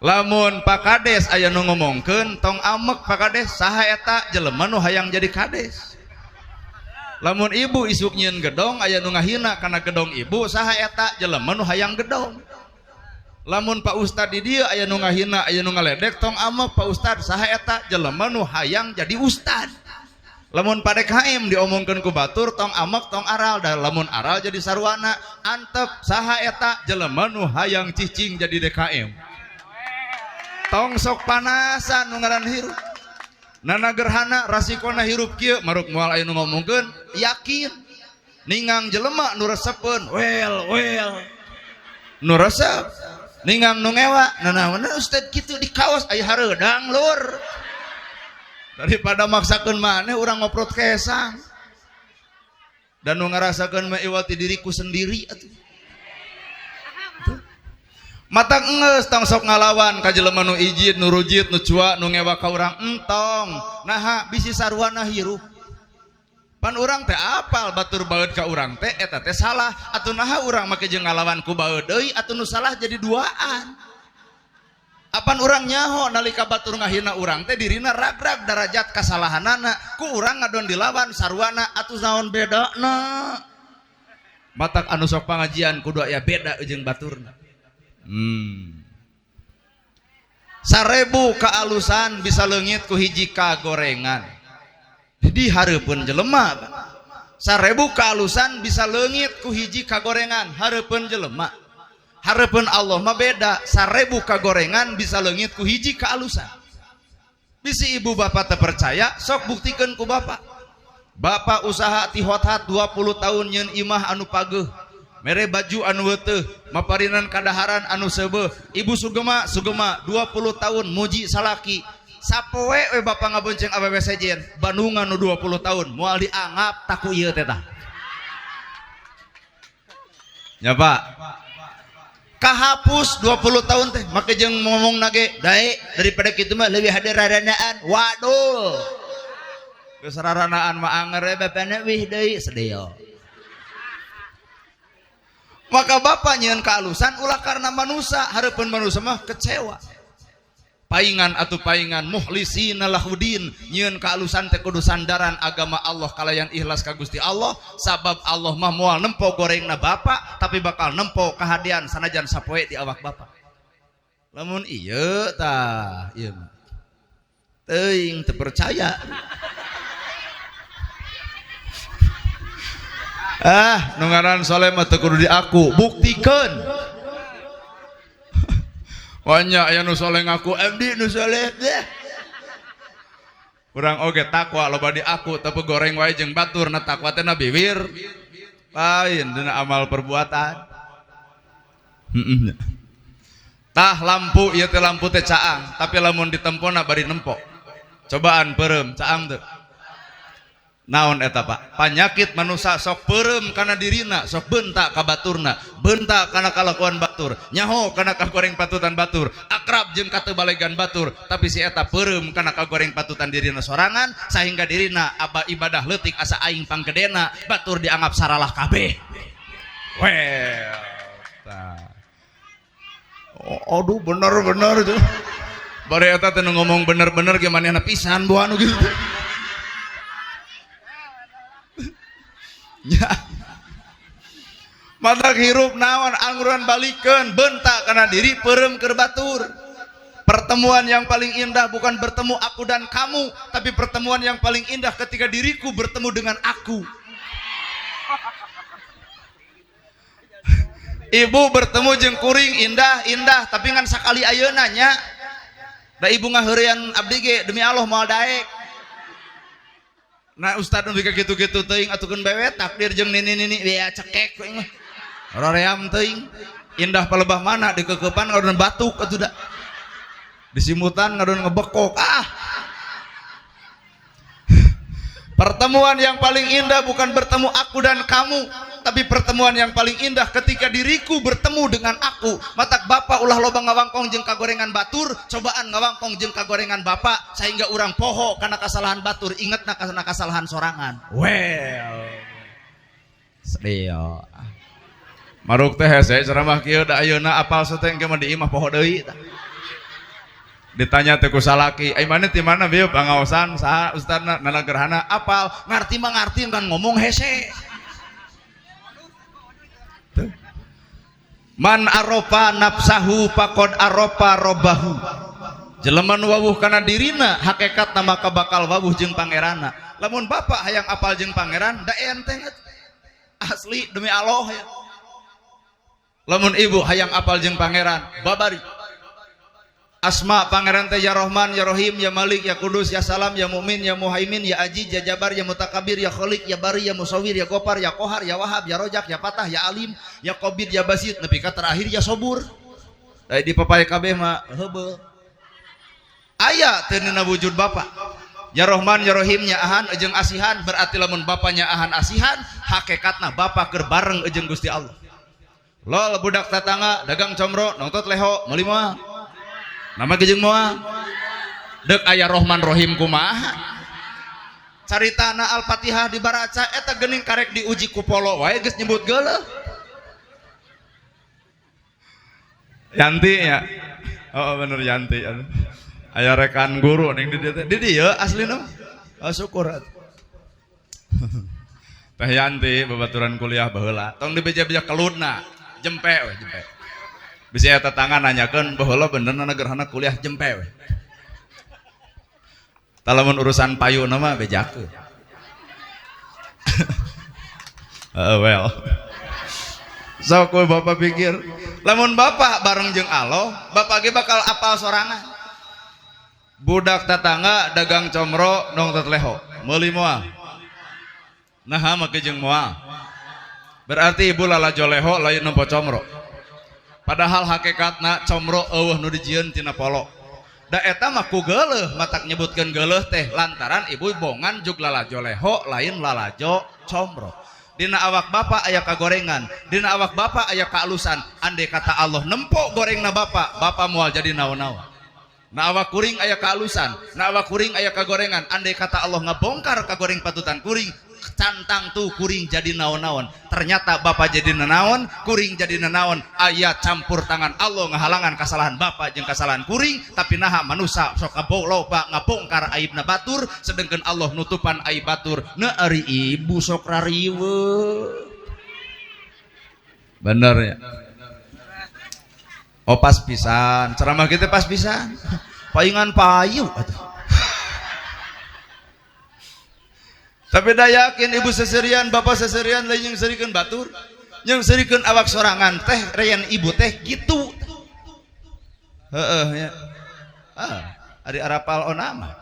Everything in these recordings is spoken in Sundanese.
Lamun Pak Kades aya nu ngomongkeun tong amek Pak Kades saha eta jelema nu hayang jadi kades. Lamun ibu isuk nyieun gedong aya nu ngahina kana gedong ibu saha eta jelema nu hayang gedong. Lamun Pak Ustad di dieu aya nu ngahina aya nu ngaledek tong amek Pak Ustad saha eta jelema nu hayang jadi ustad. Lamun Pak DKM diomongkeun ku batur tong amek tong aral da lamun aral jadi sarwana antep saha eta jelema nu hayang cicing jadi DKM. Tong sok panasan nu ngaran hirup. Nana gerhana rasikona hirup kieu maruk moal aya nu ngomongkeun yakin ningang jelema nu resepeun wel wel nu resep ningang nu ngewa nanaon ustad kitu di kaos aya hareudang lur daripada maksakeun maneh urang ngoprot kesang dan nu ngarasakeun mah iwati diriku sendiri atuh. Mata enggeus tong sok ngalawan ka jelema nu ijid nu rujit nu cua nu ngewa ka urang entong naha bisi sarwana hirup pan urang teh apal batur baeud ka urang teh eta teh salah atuh naha urang make jeung ngalawan ku baeud deui atuh nu salah jadi duaan apan urang nyaho nalika batur ngahina urang teh dirina rag-rag darajat kasalahanana ku urang ngadon dilawan sarwana atuh naon bedana matak anu sok pangajian kudu aya beda jeung baturna. Sarebu kealusan bisa leungit ku hiji kagorengan di hareupeun jelema. Sarebu kealusan bisa leungit ku hiji kagorengan hareupeun jelema. Hareupeun Allah mah beda. Sarebu kagorengan bisa leungit ku hiji kealusan. Bisi ibu bapak teu percaya sok buktikeun ku bapak. Bapak usaha ti hothat 20 tahun nyeun imah anu pageuh mere baju anu weteuh maparinan kadaharan anu seubeuh ibu sugema sugema 20 tahun muji salaki sapoe we bapak ngabonceng awewe sejen bandungan nu 20 tahun moal dianggap taku ieu teh tah nya Pak kahapus 20 tahun teh make jeung ngomong nage dae daripada kitu mah leuwih hade raranaan waduh geus raranaan mah anger we bapana wih deui sedeo. Maka bapak nyieun kealusan ulah karena manusia hareupeun manusia mah kecewa. Paingan atuh paingan mukhlisina lahudin nyieun kealusan teh kudu sandaran agama Allah kalayan ikhlas ka Gusti Allah sabab Allah mah moal nempo gorengna bapak tapi bakal nempo kahadian sanajan sapoe di awak bapak. Lamun ieu tah ieu mah teuing teu percaya. Ah, nu ngaran soleh mah teu kudu diaku, buktikeun. Banyak aya nu soleh ngaku abdi nu soleh deh. Urang oge takwa loba diaku tapi goreng wae jeung batur na takwa teh na biwir. Lain dina amal perbuatan. Tah lampu ieu teh lampu teh caang, tapi lamun ditempona bari nempo. Cobaan peureum caang teu. Naon eta Pak? Panyakit manusia sok peureum kana dirina, sok bentak ka baturna, bentak kana kalakuan batur, nyaho kana kagoreng patutan batur, akrab jeung katebalegan batur, tapi si eta peureum kana kagoreng patutan dirina sorangan sehingga dirina aba ibadah leutik asa aing panggedena, batur dianggap saralah kabeh. Well, tah. Oh, aduh bener-bener itu. Bari eta teh nu ngomong bener-bener ge manehna pisan buah anu gitu. Ya. Mata hirup naon angguran balikeun bentak kana diri peureum keur batur. Pertemuan yang paling indah bukan bertemu aku dan kamu, tapi pertemuan yang paling indah ketika diriku bertemu dengan aku. Ibu bertemu jeung kuring indah-indah, tapi ngan sakali ayeuna nya. Da ibu ngaheurean abdi ge demi Allah moal daek. Nah ustad nu bika kitu-kitu teuing atukeun bewe takdir jeung nini-nini bea cekek we mah. Roream teuing. Indah palebah mana dikeukepan ngadon batuk atuh da. Disimutan ngadon ngebekok. Ah. Pertemuan yang paling indah bukan bertemu aku dan kamu, tapi pertemuan yang paling indah ketika diriku bertemu dengan aku. Matak bapak ulah loba ngawangkong jeung kagorengan batur, cobaan ngawangkong jeung kagorengan bapak sehingga urang poho kana kasalahan batur, ingetna kana kasalahan sorangan. Well. Sedih. Maruk teh hese ceramah kieu da ayeuna apal sateng ke mah di imah poho deui tah. Ditanya teh ku salaki, "Ai maneh ti mana bieu pangaosan saha ustadna nana gerhana apal?" Ngarti mah ngarti kan ngomong hese. Tuh. Man arofa nafsahu faqad arofa robbahu. Jelema nu wawuh kana dirina hakikatna maka bakal wawuh jeung pangeranna. Lamun bapak hayang apal jeung pangeran da enteng asli demi Allah ya. Lamun ibu hayang apal jeung pangeran babari. Asma pangeran teh ya Rahman ya Rahim ya Malik ya Kudus ya Salam ya Mu'min ya Muhaimin ya Aziz ya Jabar ya Mutakabir ya Khalik ya Bari ya Musawwir ya Gopar ya Kohar ya Wahab ya Rojak ya Fatah ya Alim ya Qabid ya Basit nepi ka terakhir ya Sobur. Da di papaya kabeh mah heubeul. Aya teu nina wujud bapa. Ya Rahman ya Rahim nya ahan jeung asihan berarti lamun bapanya ahan asihan hakikatna bapa keur bareng jeung Gusti Allah. Lol budak tatangga dagang comro nongtot leho meuli moal. Nama gejeng moal dek aya Rohman Rohim kumaha caritana Al-Fatihah dibaraca eta geuning karek diuji ku polo wae geus nyebut geuleuh. Yanti ya. Oh bener Yanti. Aya rekan guru ning di dieu teh. Di dieu aslina. Oh syukur atuh. Teh Yanti babaturan kuliah baheula. Tong dibeja-beja keludna, jempe we jempe. Bisa eta tangan nanyakeun baheula bener na gerhana kuliah jempe we. Tah lamun urusan payuna mah bejakeun. Well. Sok we bapak pikir, lamun bapak bareng jeung Allah, bapak ge bakal apal sorangan. Budak tatangga dagang comro nongtot leho, meuli moal. Naha make jeung moal. Berarti ibu lalajo leho lain nempo comro. Padahal hakikatna comro eueuh nu dijieun tina polo. Da eta mah ku geuleuh matak nyebutkeun geuleuh teh lantaran ibu bongan jug lalajo leho lain lalajo comro. Dina awak bapak aya kagorengan, dina awak bapak aya kaalusan. Andai kata Allah nempo gorengna bapak, bapak moal jadi naon-naon. Na awak kuring aya kaalusan, na awak kuring aya kagorengan. Andai kata Allah ngabongkar kagoreng patutan kuring, cantang tuh kuring jadi naon-naon. Ternyata bapak jadi nanaon, kuring jadi nanaon. Aya campur tangan Allah ngahalangan kesalahan bapak jeung kesalahan kuring, tapi naha manusa sok loba ngabongkar aibna batur, sedangkan Allah nutupan aib batur. Ne ari ibu sok rariweuh. Bener ya? Oh pas pisan, ceramah kita pas pisan. Paingan payu atuh. Tapi dah yakin ibu seserian, bapak seserian lain yang serikeun batur, yang serikeun awak sorangan teh reyan ibu teh gitu. Heeh ya. Ah, ari arapal onama.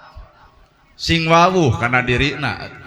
Sing wawuh kana dirina.